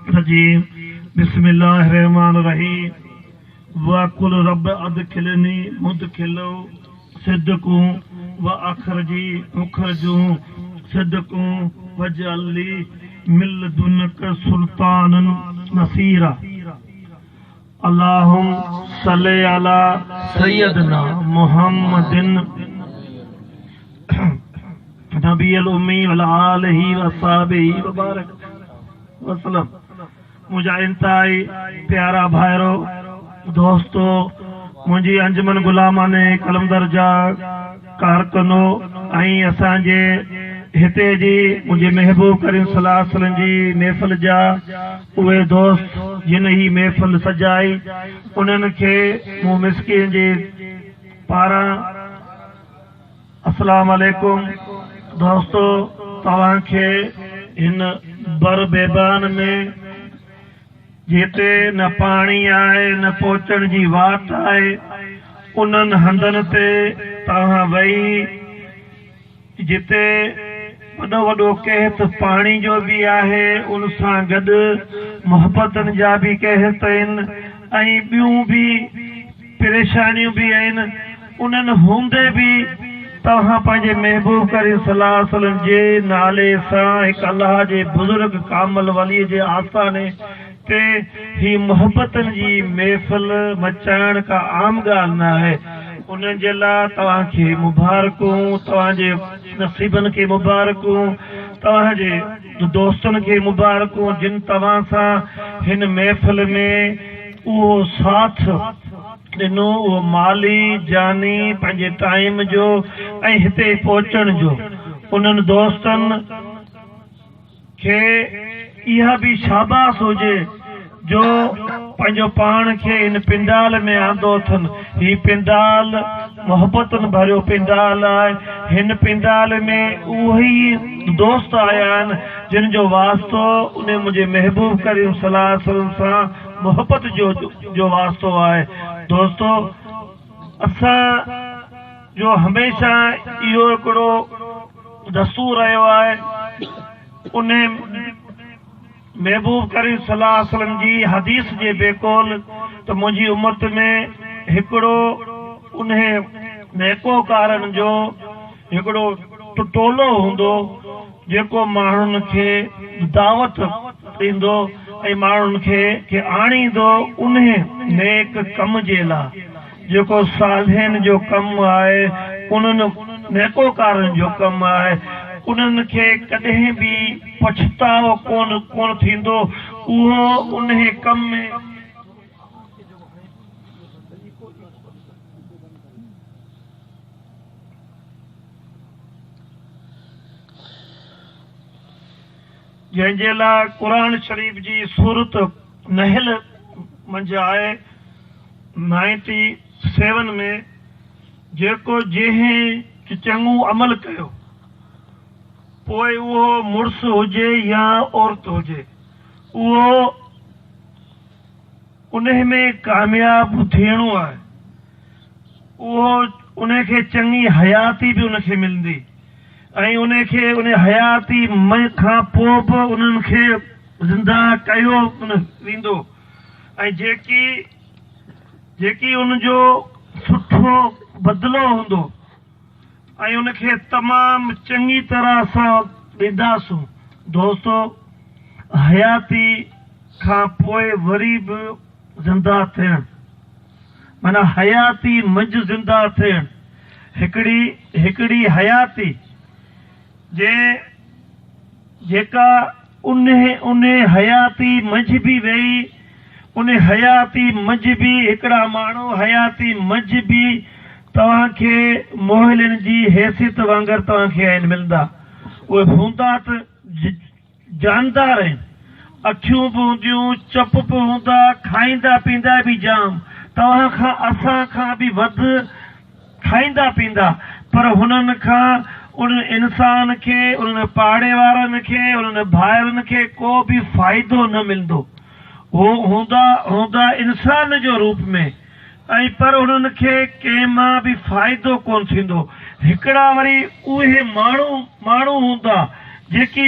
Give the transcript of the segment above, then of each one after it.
الرجيم بسم الله الرحمن الرحيم وقل رب ادخلني مدخل صدق واخرجي مخرج صدق واجعل لي من لدنك سلطانا نصيرا اللهم صل علي سيدنا محمد نبي الامي وعلي آله وصحبه وبارك وسلم. منهنجا انتهائي پيارا ڀائرو، دوستو، منهنجي انجمن غلامانه قلندر جا ڪارڪنو ۽ اسان جي هتي جي منهنجي محبوب ڪريم صلي الله عليه وسلم جي محفل جا اهي دوست جن هي محفل سجائي انهن کي مون مسڪين جي پاران السلام عليڪم دوستو توهان کي هن بر بيبان ۾ جتي نه پاڻي آهي نه پهچڻ جي واٽ آهي انهن هنڌن تي توهان وئي جتي وڏو وڏو قحط پاڻي جو به آهي ان سان گڏ محبتن جا به قحط آهن ۽ ٻيون به پريشانيون به آهن، انهن هوندي به توهان پنهنجي محبوب ڪريم صلي الله عليه وسلم جي نالي سان هڪ الله جي بزرگ ڪامل ولي جي آستاني تي هي محبتن جي محفل مچائڻ ڪا عام ڳالهه نه آهي، انهن جي لاء توهان کي مبارڪون، توهان جي نصيبن کي مبارڪون، توهان جي دوستن کي مبارڪون جن توهان سان هن محفل ۾ اهو ساٿ ڏنو، اهو مالي، جاني، پنهنجي ٽائيم جو ۽ هتي پهچڻ جو. انهن دوستن کي اها به شاباس هجي جو پنهنجو پاڻ کي هن پنڊال ۾ آندو اٿن. هي پنڊال محبتن ڀريو پنڊال آهي. هن پنڊال ۾ اهي ئي دوست آيا آهن جن جو واسطو انهي منهنجي محبوب ڪريم صلي الله عليه وسلم سان محبت جو واسطو آهي. دوستو اسان جو هميشه اهو هڪڙو دستور رهيو آهي انهي محبوب ڪريم صلي الله عليه وسلم جي حديث جي بيقول ته منهنجي امت ۾ هڪڙو انهي نيڪوڪارن جو هڪڙو ٽولو هوندو جيڪو ماڻهن کي دعوت ڏيندو ۽ ماڻهن کي آڻيندو انهي نيڪ ڪم جي لا جيڪو صالحين جو ڪم آهي انهن نيڪوڪارن جو ڪم آهي انهن کي ڪڏهن به پڇتاء ڪونه ٿيندو اهو انهي ڪم ۾. جنهن جي لاء قرآن شريف جي سورت نحل منجهه آهي نائنٽي سيون ۾ جيڪو جنهن چڱو عمل ڪيو پوء اهو مڙس هجي يا عورت هجي اهو انهي ۾ ڪامياب ٿيڻو آهي اهو انهي کي چڱي حياتي به ان کي ملندي ۽ انهي کي انهي حياتي کان پوء به انهن کي زنده ڪيو ويندو ۽ جيڪي جيڪي ان جو سٺو بدلو هوندو ۽ ان کي تمام چڱي طرح سان ڏينداسون. دوستو! حياتي کان پوء وري به زنده ٿيڻ معنيٰ حياتي منجهه زنده ٿيڻ هڪڙي هڪڙي حياتي جنهن جيڪا انهي انهي حياتي منجهه به ويئي انهي حياتي منجهه به هڪڙا ماڻهو حياتي منجهه به توهان کي موهلين جي حيثيت وانگر توهان کي آهن ملندا اهي هوندا ته جاندار آهن، اکيون به هونديون، چپ به هوندا، کائيندا پيندا به جام، توهان کان اسان کان به وڌ کائيندا پيندا، پر هنن کان انهن انسان کي، انهن پاڙي وارن کي، انهن ڀائرن کي ڪو به فائدو نه ملندو. هو هوندا هوندا انسان جو روپ ۾ ۽ پر انهن کي ڪنهن مان به فائدو ڪونه ٿيندو. هڪڙا وري اهي ماڻهو ماڻهو هوندا جيڪي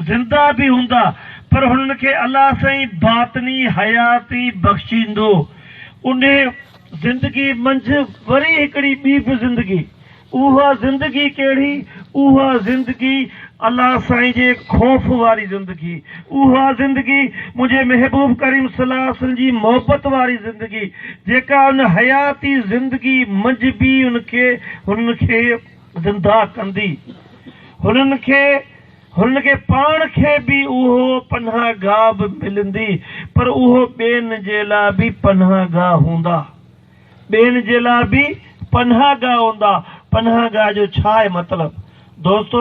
زنده به هوندا پر هنن کي الله سائين باطني حياتي بخشيندو. انهي زندگي منجهه وري هڪڙي ٻي به زندگي. اها زندگي ڪهڙي؟ اها زندگي الله سائين جي خوف واري زندگي. اها زندگي منهنجي محبوب ڪريم صلي الله عليه وسلم جي محبت واري زندگي جيڪا ان حياتي زندگي منجهه به ان کي هنن کي زنده ڪندي. هنن کي هنن کي پاڻ کي به اهو پناهه گاهه به ملندي پر اهو ٻين جي لاء به پناهه گاهه هوندا. ٻين جي لاء به پناهه گاهه هوندا. پناهه گاهه جو ڇا آهي مطلب؟ دوستو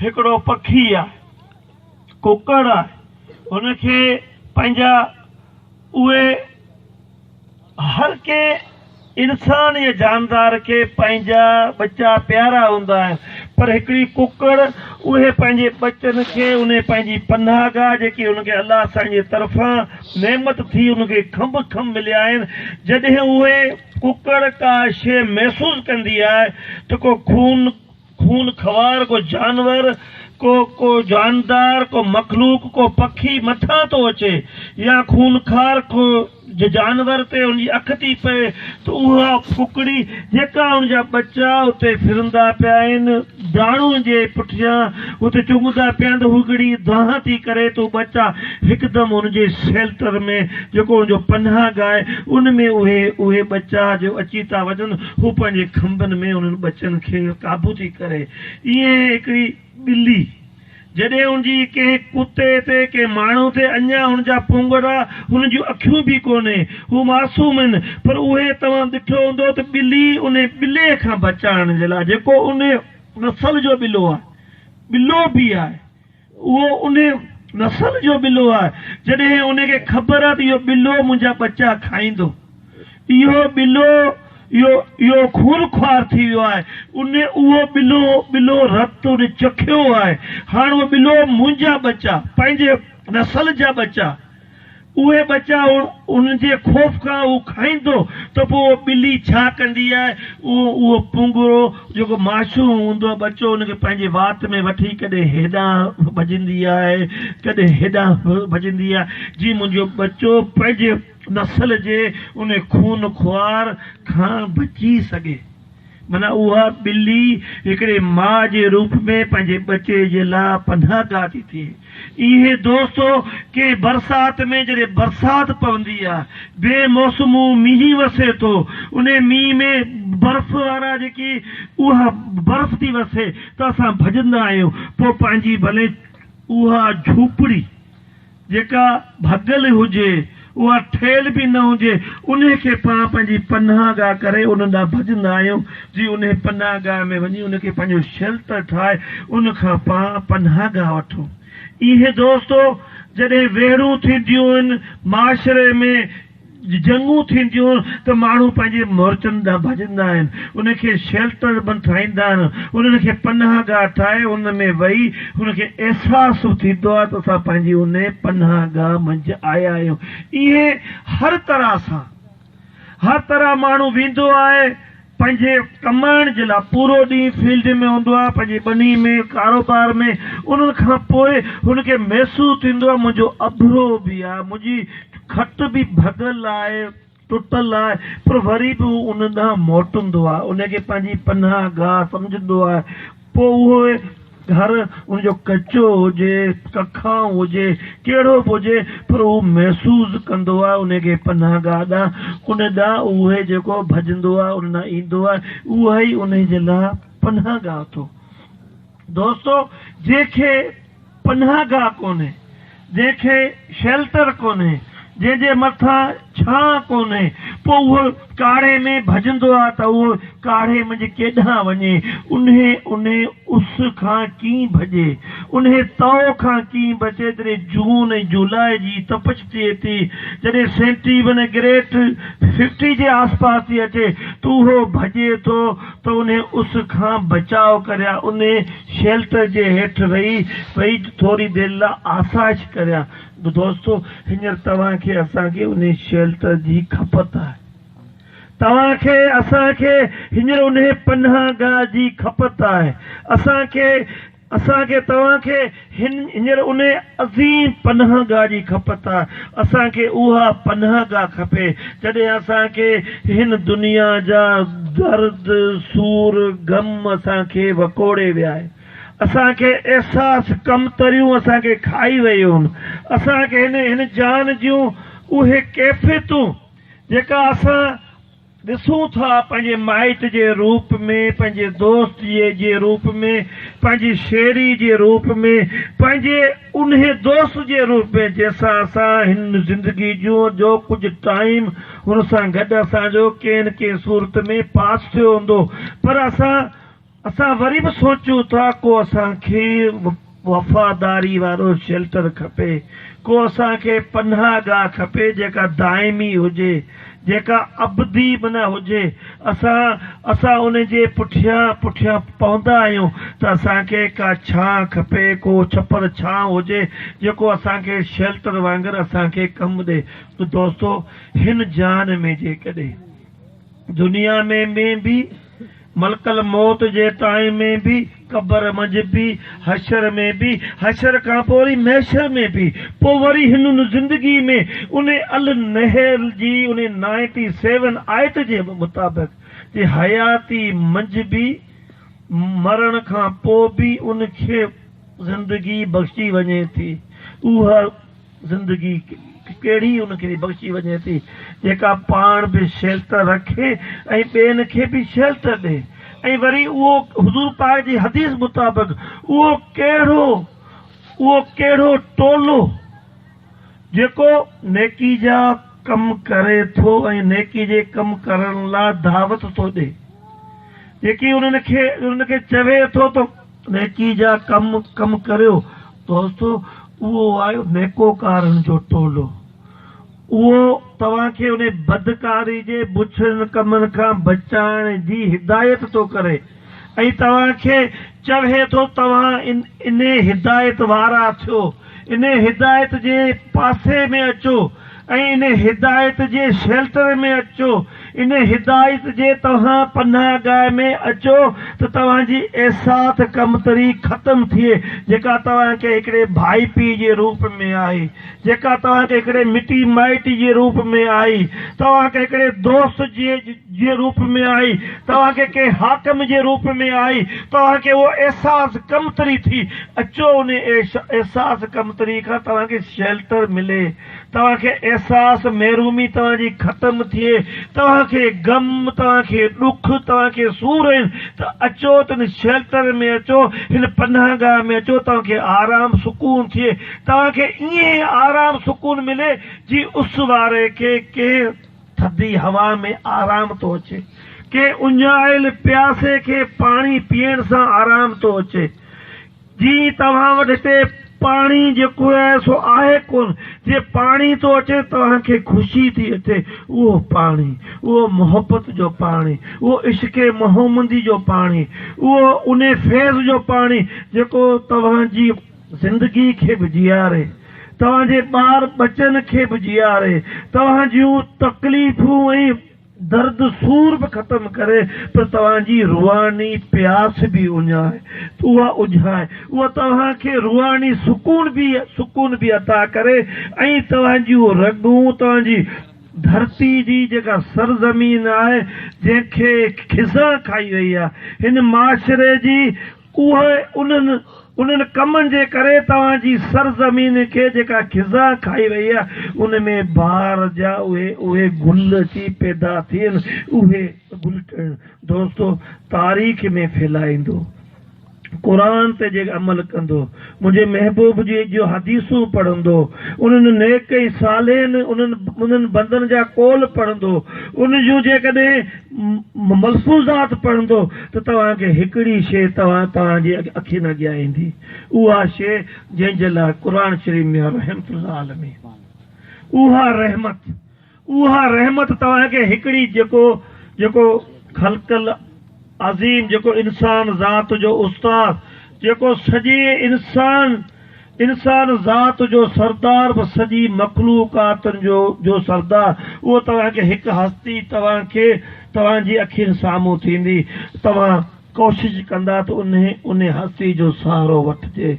هڪڙو پکي آهي، ڪڪڙ آهي، هن کي پنهنجا اهي هر ڪنهن انسان يا جاندار کي پنهنجا ٻچا پيارا هوندا آهن پر هڪڙي ڪڪڙ اهي پنهنجي ٻچن کي انهي پنهنجي پناهه گاهه جيڪي ان کي الله سائين جي طرفان نعمت ٿي ان کي کنڀ کنڀ مليا آهن جڏهن اهي ڪڪڙ ڪا شيء محسوس ڪندي آهي ته ڪو خون خون خوار ڪو جانور، ڪو ڪو جاندار، ڪو مخلوق، ڪو پکي مٿان ٿو اچي يا خون خوار ڪو جانور تي ان جي اک ٿي پئي ته اها ڪڪڙي جيڪا ان جا ٻچا اتي ڦرندا پيا آهن داڻون جي پٺيان اتي چونگندا پيا آهن ته هو هڪڙي دانهن ٿي ڪري ته هو ٻچا هڪدم ان جي شيلٽر ۾ جيڪو ان جو پناهه گاهه آهي ان ۾ اهي اهي ٻچا جو اچي ٿا وڃن هو پنهنجي کنڀن ۾ انهن ٻچن کي قابو ٿي ڪري. ايئن هڪڙي ٻلي جڏهن ان جي ڪنهن ڪتي تي ڪنهن ماڻهو تي اڃا هن جا پونگڙا هن جون اکيون به ڪونهي هو معصوم آهن پر اهي توهان ڏٺو هوندو ته ٻلي انهي ٻلي کان بچائڻ جي لاء جيڪو انهي نسل جو ٻلو آهي ٻلو به آهي اهو انهي نسل جو ٻلو آهي، جڏهن ان کي خبر آهي ته اهو ٻلو منهنجا ٻچا کائيندو، اهو ٻلو اهو اهو خون خوار ٿي ويو آهي، ان اهو ٻلو ٻلو رت ان چکيو آهي، هاڻ اهو ٻلو منهنجا ٻچا، پنهنجي نسل جا ٻچا، اهي ٻچا ان جي خوف کان هو کائيندو ته پوء اهو ٻلي ڇا ڪندي آهي اهو اهو پونگڙو جيڪو معصوم هوندو آهي ٻچو ان کي پنهنجي وات ۾ وٺي ڪڏهن هيڏانهن ڀڄندي آهي ڪڏهن هيڏانهن ڀڄندي آهي جي منهنجو ٻچو پنهنجي نسل جي ان خون خوار کان بچي سگهي. معنيٰ اها ٻلي هڪڙي ماء جي روپ ۾ پنهنجي ٻچي جي لاء پناهگاهه ٿي ٿئي. اهي دوستو ڪنهن برسات ۾ جڏهن برسات پوندي آهي، بي موسمون مينهن وسي ٿو، انهي مينهن ۾ برف وارا جيڪي اها برف ٿي وسي ته اسان ڀڄندا آهيون، پوء پنهنجي ڀلي اها جهوپڙي. جيڪا ڀڳل هجي، اها ٺهيل به نه هجي، انهي کي پاڻ پنهنجي پناهه گاهه ڪري ان ڏانهن ڀڄندا آهيون، جي انهي پناهه گاهه ۾ وڃي ان کي پنهنجو شيلٽر ٺاهي ان کان پاڻ پناهه گاهه وٺون. اهي دوستو جڏهن ويڙهون ٿينديون آهن معاشري ۾، جنگون ٿينديون ته ماڻهو پنهنجي مورچن ڏانهن ڀڄندا آهن، ان کي شيلٽر بن ٺاهيندا آهن، انهن کي پناهه گاهه ٺاهي ان ۾ ويهي هن کي احساس به ٿيندو آهي ته اسان پنهنجي ان پناهه گاهه منجهه آيا آهيون. ائين هر طرح سان هر طرح ماڻهو ويندو آهي. پنهنجي ڪمائڻ جي لاء پورو ڏينهن فيلڊ ۾ هوندو آهي، پنهنجي ٻني ۾، ڪاروبار ۾، انهن کان پوء هن کي محسوس ٿيندو آهي منهنجو اڀرو به آهي، منهنجي کٽ به ڀڳل آهي، ٽٽل آهي، پر وري به هو ان ڏانهن موٽندو آهي، ان کي پنهنجي پناهه گاهه سمجهندو آهي، پوء اهو گهر ان جو ڪچو هجي، ڪکائون هجي، ڪهڙو به هجي پر هو محسوس ڪندو آهي ان کي پناهه گاهه ڏانهن، ان ڏانهن اهي جيڪو ڀڄندو آهي، ان ڏانهن ايندو آهي، اها ئي ان جي لاء پناهه گاهه اٿو. دوستو جنهن کي پناهه گاهه ڪونهي، جنهن کي شيلٽر ڪونهي، جنهن جي مٿان ڇانء ڪونهي، پوء اهو ڪاڙهي ۾ ڀڄندو آ ته اهو ڪاڙهي منجهه ڪيڏانهن وڃي، انهي انهي اس کان ڪيئن ڀڄي، انهي تئو کان ڪيئن بچي، جڏهن جون ۽ جولاء جي تپش ٿئي ٿي، جڏهن سينٽي گريڊ ففٽي جي آس پاس ٿي اچي ته اهو ڀڄي ٿو ته انهي اس کان بچاء ڪريان، انهي شيلٽر جي هيٺ رهي ويهي ٿوري دير لاء آسائش ڪريان. دوستو هينئر توهان کي اسان کي انهي شيلٽر جي کپت آهي. توهان کي اسان کي هينئر انهي پناهه گاهه جي کپت آهي. اسان کي اسان کي توهان کي هن هينئر انهي عظيم پناهه گاهه جي کپت آ. اسان کي اها پناهه گاهه کپي جڏهن اسان کي هن دنيا جا درد، سور، غم اسان کي وڪوڙي ويا آهن. اسان کي احساس ڪمتريون اسان کي کائي ويون آهن. اسان کي هن هن جان جون اهي ڪيفيتون جيڪا اسان ڏسون ٿا پنهنجي مائٽ جي روپ ۾، پنهنجي دوست جي روپ ۾، پنهنجي شهري جي روپ ۾، پنهنجي انهي دوست جي روپ ۾ جنهن سان اسان هن زندگي جون جو ڪجهه ٽائيم هن سان گڏ اسان جو ڪنهن نه ڪنهن صورت ۾ پاس ٿيو هوندو پر اسان اسان وري به سوچيون ٿا ڪو اسان کي وفاداري وارو شيلٽر کپي، ڪو اسان کي پناهه گاهه کپي جيڪا دائمي هجي، جيڪا ابدي معنيٰ هجي، اسان اسان ان جي پٺيان پٺيان پوندا آهيون ته اسان کي ڪا ڇانء کپي، ڪو ڇپر ڇانء هجي جيڪو اسان کي شيلٽر وانگر اسان کي ڪم ڏي. ته دوستو هن جهان ۾ جيڪڏهن دنيا ۾ ۾ به ملڪ الموت جي ٽائيم ۾ به، قبر منجهه به، حشر ۾ به، حشر کان پوء وري محشر ۾ به، پوء وري هن زندگي ۾ انهي النحل جي انهي نائنٽي سيون آيت جي مطابق جي حياتي منجهه به مرڻ کان پوء به ان کي زندگي بخشي وڃي ٿي اها زندگي ڪهڙي ان کي بخشي وڃي ٿي جيڪا پاڻ به شيلٽر رکي ۽ ٻين کي به شيلٽر ڏي ۽ وري اهو حضور پاڪ جي حديث مطابق اهو ڪهڙو اهو ڪهڙو ٽولو جيڪو نيڪي جا ڪم ڪري ٿو ۽ نيڪي جي ڪم ڪرڻ لا دعوت ٿو ڏي جيڪي انهن کي انهن کي چوي ٿو ته نيڪي جا ڪم ڪم ڪريو دوستو اهو آهي نيڪوڪارن جو ٽولو. اهو توهان کي انهي بدڪاري جي بڇڙن ڪمن کان بچائڻ جي هدايت ٿو ڪري ۽ توهان کي چوي ٿو توهان انهي هدايت وارا ٿيو، انهي هدايت جي پاسي ۾ اچو ۽ انهي هدايت جي شيلٽر ۾ اچو، انهي هدايت جي توهان پناهه گاهه ۾ اچو ته توهان جي احساس ڪمتري ختم ٿئي جيڪا توهان کي هڪڙي ڀائپي جي روپ ۾ آئي، جيڪا توهان کي هڪڙي مٽي مائٽي جي روپ ۾ آئي، توهان کي هڪڙي دوست جي روپ ۾ آئي، توهان کي ڪنهن حاڪم جي روپ ۾ آئي، توهان کي اهو احساس ڪمتري ٿي، اچو انهي احساس ڪمتري کان توهان کي شيلٽر ملي، توهان کي احساس محرومي توهان جي ختم ٿئي، توهان کي غم، توهان کي ڏک، توهان کي سور آهن ته اچو ته هن شيلٽر ۾ اچو، هن پناهه گاهه ۾ اچو، توهان کي آرام سڪون ٿئي، توهان کي ائين آرام سڪون ملي جيئن اس واري کي ڪنهن ٿڌي هوا ۾ آرام ٿو اچي. ڪنهن اڃايل پياسي کي پاڻي پيئڻ سان آرام ٿو اچي. جي توهان وٽ هتي پاڻي جيڪو آهي سو آهي ڪونه، جي پاڻي ٿو اچي توهان کي خوشي ٿي اچي، اهو پاڻي، اهو محبت جو پاڻي، اهو عشق محمدي جو پاڻي، اهو انهي فيض جو پاڻي جيڪو توهان جي زندگي کي به جيئاري، توهان جي ٻار ٻچن کي به جيئاري، توهان جون تڪليفون ۽ درد سور به ختم ڪري، پر توهان جي روحاني پياس به اڃائي، اها اجهائي، اها توهان کي روحاني سڪون به سڪون به عطا ڪري ۽ توهان جون رڳون، توهان جي ڌرتي جي جيڪا سرزمين آهي، جنهن کي خزان کائي وئي آهي، هن معاشري جي اهي انهن انهن ڪمن جي ڪري توهان جي سرزمين کي جيڪا خزان کائي وئي آهي ان ۾ بهار جا اهي اهي گل اچي پيدا ٿين اهي گل ٽڙن دوستو تاريخ ۾ ڦهلائيندو قرآن تي جيڪي عمل ڪندو منهنجي محبوب جي جو حديثون پڙهندو انهن نيڪ ۽ صالحين انهن انهن بندن جا قول پڙهندو ان جون جيڪڏهن ملفوظات پڙهندو ته توهان کي هڪڙي شيء توهان توهان جي اکين اڳيان ايندي اها شيء جنهن جي لاء قرآن شريف ۾ رحمت للعالمين اها رحمت اها رحمت توهان کي هڪڙي جيڪو جيڪو خلق العظيم جيڪو انسان ذات جو استاد جيڪو سڄي انسان انسان ذات جو سردار به سڄي مخلوقاتن جو جو سردار اهو توهان کي هڪ هستي توهان کي توهان جي اکين سامهون ٿيندي توهان. ڪوشش ڪندا ته انهي انهي هستي جو سهارو وٺجي،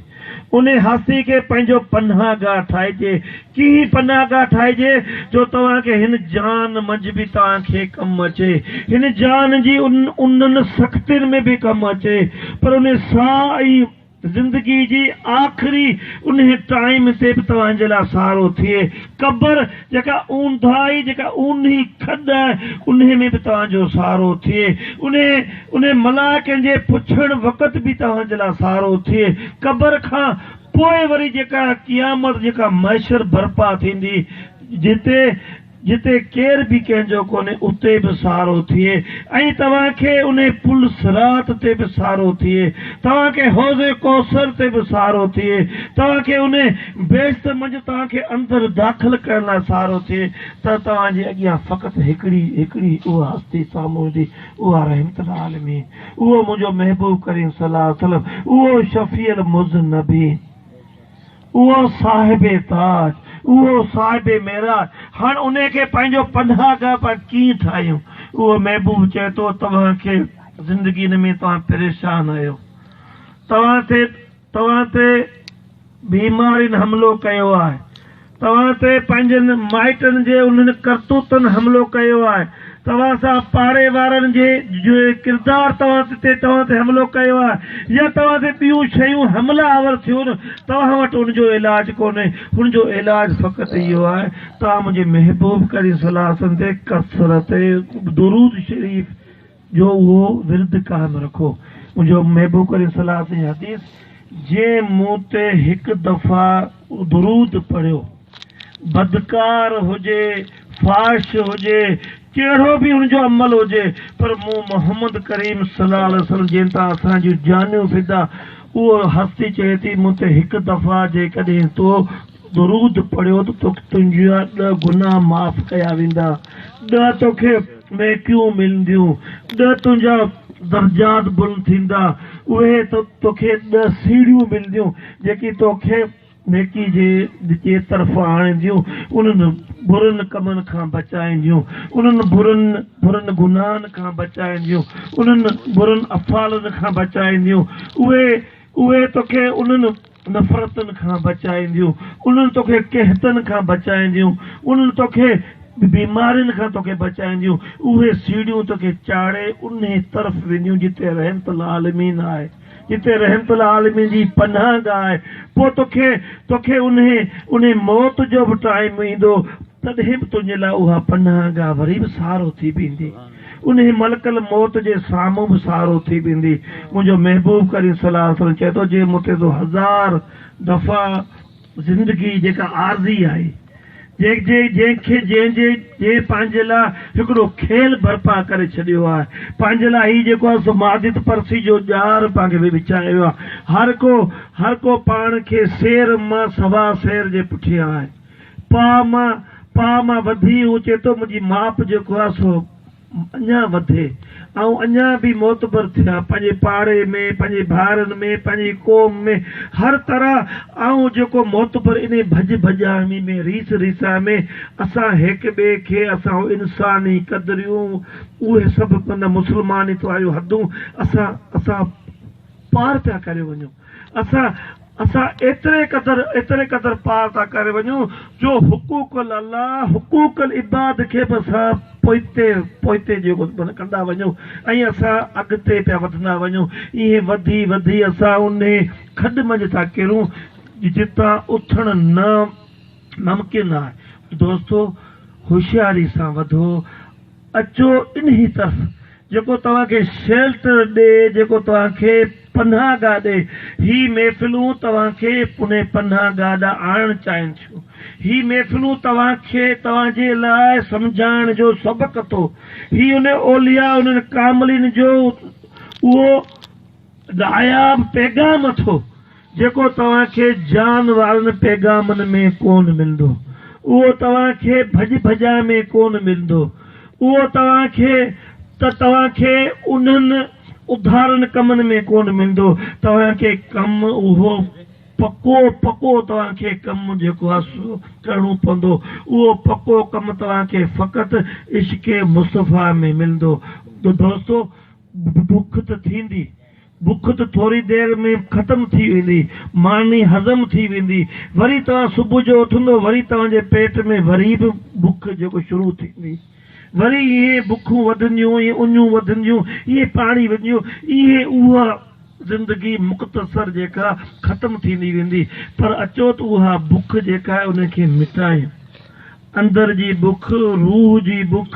انهي هستي کي پنهنجو پناهه گاهه ٺاهجي، ڪيئن پناهه گاهه ٺاهجي جو توهان کي هن جهان منجهه به توهان کي ڪم اچي، هن جهان جي انهن سختين ۾ به ڪم اچي، پر انهي ساهه ۽ زندگي جي آخري انهي ٽائيم تي به توهان جي لاء سهارو ٿئي. قبر جيڪا اونداهي جيڪا اونهي کڏ آهي انهي ۾ به توهان جو سهارو ٿئي. انهي انهي ملائڪن جي پڇڻ وقت به توهان جي لاء سهارو ٿئي. قبر کان پوء وري جيڪا قيامت جيڪا محشر برپا ٿيندي جتي جتي ڪير به ڪنهن جو ڪونهي اتي به سهارو ٿئي ۽ توهان کي انهي پل صراط تي به سهارو ٿئي، توهان کي حوض ڪوثر تي به سهارو ٿئي، توهان کي انهي بهشت منجهه توهان کي اندر داخل ڪرڻ لاء سهارو ٿئي ته توهان جي اڳيان فقط هڪڙي هڪڙي اها هستي سامهون ايندي اها رحمت العالمين، اهو منهنجو محبوب ڪريم صلي الله عليه وسلم، اهو شفيع المذنبين. اهو صاحب تاج، اهو صاحب معراج، هاڻ انهي کي پنهنجو پناهه گاهه پاڻ ڪيئن ٺاهيون؟ اهو محبوب چئي ٿو، توهان کي زندگين ۾ توهان پريشان آهيو، توهان تي توهان تي بيمارين حملو ڪيو آهي، توهان تي پنهنجن مائٽن جي انهن ڪرتوتن حملو ڪيو آهي، توهان سان پاڙي وارن جي ڪردار توهان تي توهان تي حملو ڪيو آهي يا توهان تي ٻيون شيون حمله آور ٿيون توهان وٽ ان جو علاج ڪونهي ان جو علاج فقط اهو آهي توهان منهنجي محبوب ڪريم صلي الله عليه وسلم تي ڪثرت درود شريف جو اهو ورد قائم رکو منهنجو محبوب ڪريم صلي الله عليه وسلم جي حديث جنهن مون تي هڪ دفعا درود پڙهيو بدڪار هجي، فاحش هجي، ڪهڙو به هن جو عمل هجي، پر مون محمد ڪريم صلي الله عليه وسلم جنهن تان اسان جون جانيون فدا، اهو هستي چئي ٿي مون تي هڪ دفعا جيڪڏهن تو درود پڙهيو ته توکي تنهنجا ڏهه گناهه معاف ڪيا ويندا، ڏهه توکي نيڪيون ملنديون، ڏهه تنهنجا درجات بلند ٿيندا، اهي توکي ڏهه سيڙهيون ملنديون جيڪي توکي. نيڪي جي طرف آڻينديون، انهن برن ڪمن کان بچائينديون، انهن برن برن گناهن کان بچائينديون، انهن برن افعالن کان بچائينديون، اهي اهي توکي انهن نفرتن کان بچائينديون، انهن توکي قحطن کان بچائينديون، انهن توکي بيمارين کان توکي بچائينديون، اهي سيڙهيون توکي چاڙهي انهي طرف وينديون جتي رحمت العالمين آهي. جتي رحمت العالمين جي پناهه گاهه آهي، پوء توکي توکي انهي انهي موت جو به ٽائيم ايندو، تڏهن به تنهنجي لاء اها پناهه گاهه وري به سهارو ٿي بيهندي. انهي ملڪ الموت جي سامهون به سهارو ٿي بيهندي. منهنجو محبوب ڪريم صلي الله عليه وسلم چئي ٿو، جي مون تي تو هزار دفعا زندگي جيڪا عارضي آهي، جنهن کي جنهن جي جنهن پنهنجي لاء هڪڙو کيل برپا ڪري ڇڏيو آهي، پنهنجي لاء هي جيڪو آهي سو ماديت پرستي جو ڄار پاڻ کي وڇايو آهي. هر ڪو هر ڪو پاڻ کي سير مان سوا سير جي پٺيان آهي. پاء مان پاء مان وڌي هو چئي ٿو منهنجي ماپ جيڪو آهي سو اڃا وڌي، آئون اڃا به معتبر ٿيان، پنهنجي پاڙي ۾، پنهنجي ڀائرن ۾، پنهنجي قوم ۾، هر طرح آئون جيڪو معتبر انهي ڀڄ ڀڄاڻي ۾، ريس ريسان ۾، اسان هڪ ٻئي کي، اسان انساني قدريون، اهي سڀ معنيٰ مسلمانيت واريون حدون اسان اسان پار پيا ڪري وڃون. اسان اسان ايتري قدر ايتري قدر پار ٿا ڪري وڃون جو حقوق الله حقوق العباد کي به اسان پوئتي پوئتي جيڪو ڪندا وڃون ۽ اسان اڳتي پيا وڌندا وڃون ائين وڌي وڌي اسان انهي کڏ منجهه ٿا ڪرون جتان اٿڻ نه ممڪن آهي دوستو هوشياري سان وڌو اچو انهي طرف جيڪو توهان کي شيلٽر ڏي، جيڪو توهان کي پناهه گاهه ڏي. هي محفلون توهان کي انهي پناهه گاهه ڏانهن آڻڻ چاهين ٿيون. هي محفلون توهان کي توهان جي لاء سمجهائڻ جو سبق اٿو. هي انهي اولياء انهن ڪاملين جو اهو ناياب پيغام اٿو، جيڪو توهان کي جان وارن پيغامن ۾ ڪونه ملندو. اهو توهان کي ڀڄ ڀڄان ۾ ڪونه ملندو. اهو توهان کي ته توهان کي انهن اڌارن ڪمن ۾ ڪونه ملندو. توهان کي ڪم اهو پڪو پڪو توهان کي ڪم جيڪو آهي سو ڪرڻو پوندو. اهو پڪو ڪم توهان کي فقط عشق مصطفيٰ ۾ ملندو. دوستو! بک ته ٿيندي، بک ته ٿوري دير ۾ ختم ٿي ويندي، ماني هضم ٿي ويندي، وري توهان صبح جو اٿندو وري توهان جي پيٽ ۾ وري به بک جيڪو شروع ٿيندي، وري اهي بکون وڌنديون، اهي اڃون وڌنديون، اهي پاڻي وڌنديون، اهي اها زندگي مختصر جيڪا ختم ٿيندي ويندي، پر اچو ته اها بک جيڪا آهي ان کي مٽايون. اندر جي بک، روح جي بک،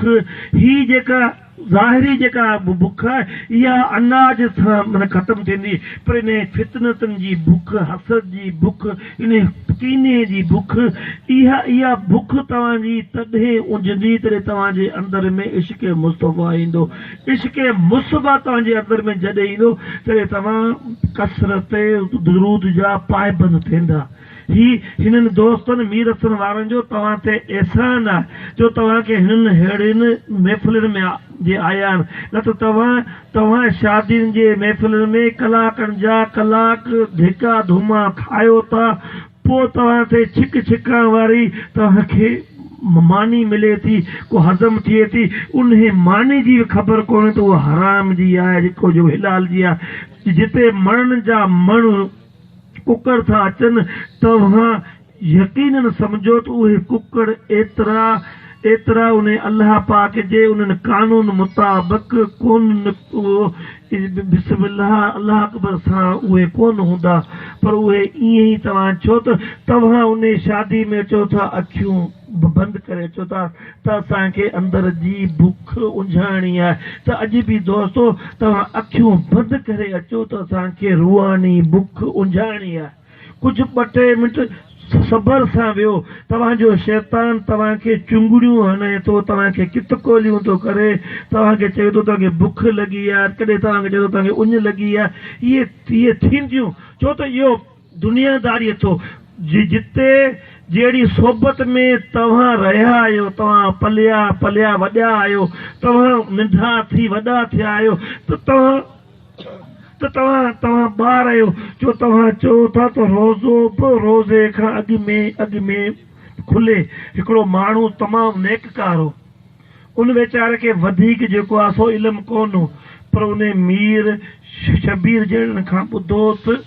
هي جيڪا ظاهري جيڪا بک آهي اها اناج سان معنيٰ ختم ٿيندي پر انهي فتنتن جي بک، حسد جي بک، انهي ڪيني جي بک اها اها بک توهان جي تڏهن اجهندي تڏهن توهان جي اندر ۾ عشق مصطفيٰ ايندو. عشق مصطفيٰ توهان جي اندر ۾ جڏهن ايندو تڏهن توهان ڪثرت درود جا پائبند ٿيندا. هي هنن دوستن ميرسن وارن جو توهان تي احسان آهي جو توهان کي هنن ههڙين محفلن ۾ جي آيا آهن نه ته توهان توهان شادين جي محفلن ۾ ڪلاڪن جا ڪلاڪ ڌڪا ڌوما کايو ٿا پوء توهان تي ڇڪ ڇڪان واري توهان کي ماني ملي ٿي ڪو هضم ٿئي ٿي انهي ماني جي به خبر ڪونهي ته اها حرام جي آهي جيڪو جو حلال جي آهي جتي مڻن جا مڻ ڪڪڙ ٿا اچن، توهان يقيناً سمجهو ته اهي ڪڪڙ ايترا ايترا انهي الله پاڪ جي انهن قانون مطابق ڪونه بسم الله الله اڪبر سان اهي ڪونه هوندا پر اهي ائين ئي توهان ڇو ته توهان انهي شادي ۾ اچو ٿا اکيون بند ڪري اچو ٿا ته اسان کي اندر جي بک اجهائڻي آهي ته اڄ به دوستو توهان اکيون بند ڪري اچو ته اسان کي روحاني بک اجهائڻي آهي. ڪجهه ٻه ٽي منٽ صبر سان ويهو توهان جو شيطان توهان کي چنگڙيون هڻي ٿو توهان کي ڪتڪوليون ٿو ڪري توهان کي چوي ٿو توهان کي بک لڳي آهي ڪڏهن توهان کي چوي ٿو توهان کي اڃ لڳي آهي اهي اهي ٿينديون ڇو ته اهو دنياداري اٿو جتي جهڙي صحبت ۾ توهان رهيا آهيو، توهان پليا پليا وڏيا آهيو، توهان ننڍا ٿي وڏا ٿيا آهيو ته توهان ته توهان توهان ٻار آهيو جو توهان چئو ٿا ته روزو به روزي کان اڳ ۾ اڳ ۾ کلي. هڪڙو ماڻهو تمام نيڪ ڪار هو. ان ويچاري کي وڌيڪ جيڪو آهي سو علم ڪونه هو پر انهي مير شبير جهڙن کان ٻڌو ته